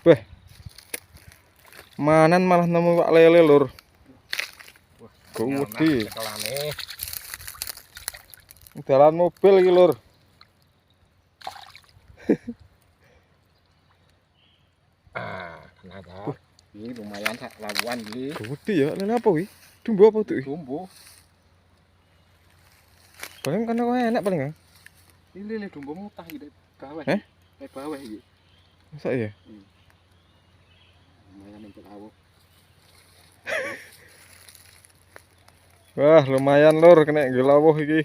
Beh. Manan malah nemu iwak lele, Lur. Gede. Dalan mobil iki, Lur. Ah, kenapa? Ini lumayan sak lawuan iki. Gede ya, lele apa kuwi? Dumbo apa tuh? Dumbo. Paling kan kok enak paling, Kang. Ini lele dumbo mutah iki bawah. Eh? Bawah iki. Masa iya? Lumayan untuk lawuh. Wah, lumayan, Lur, kena nggo lawuh iki.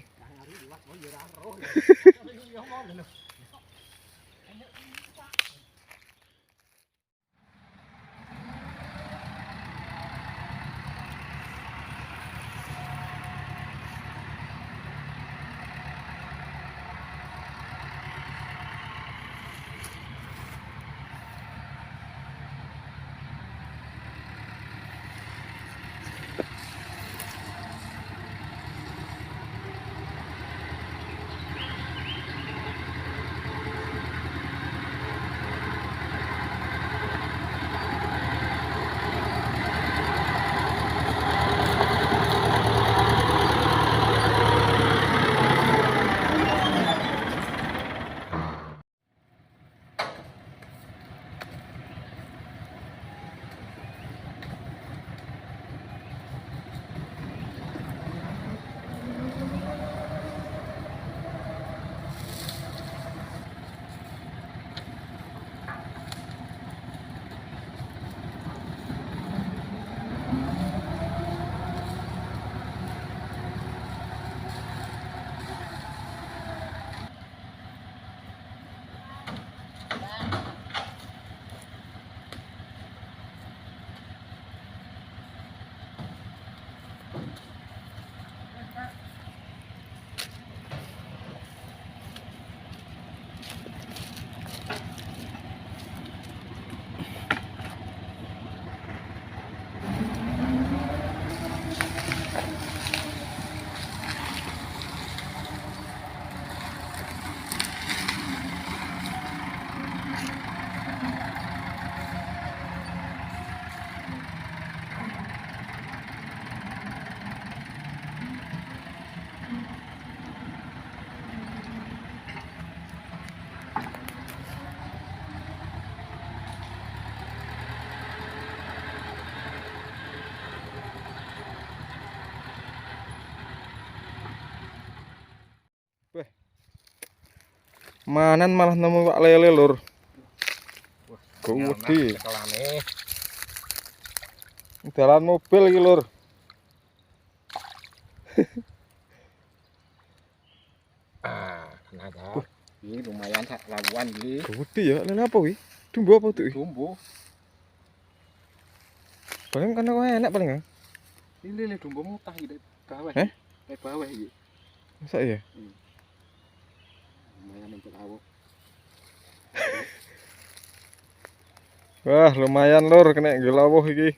Manan malah nemu iwak lele, Lur. Gede. Dalan mobil iki, Lur. Ah, kenapa? Ini lumayan sak lawuan iki. Gede ya, lele apa kuwi? Dumbo apa tuh? Dumbo. Paling kan kok enak paling, Kang. Ini lele dumbo mutah iki bawah. Eh? Bawah iki. Masa iya? Lumayan untuk lawuh. Wah, lumayan, Lur, kena nggo lawuh iki.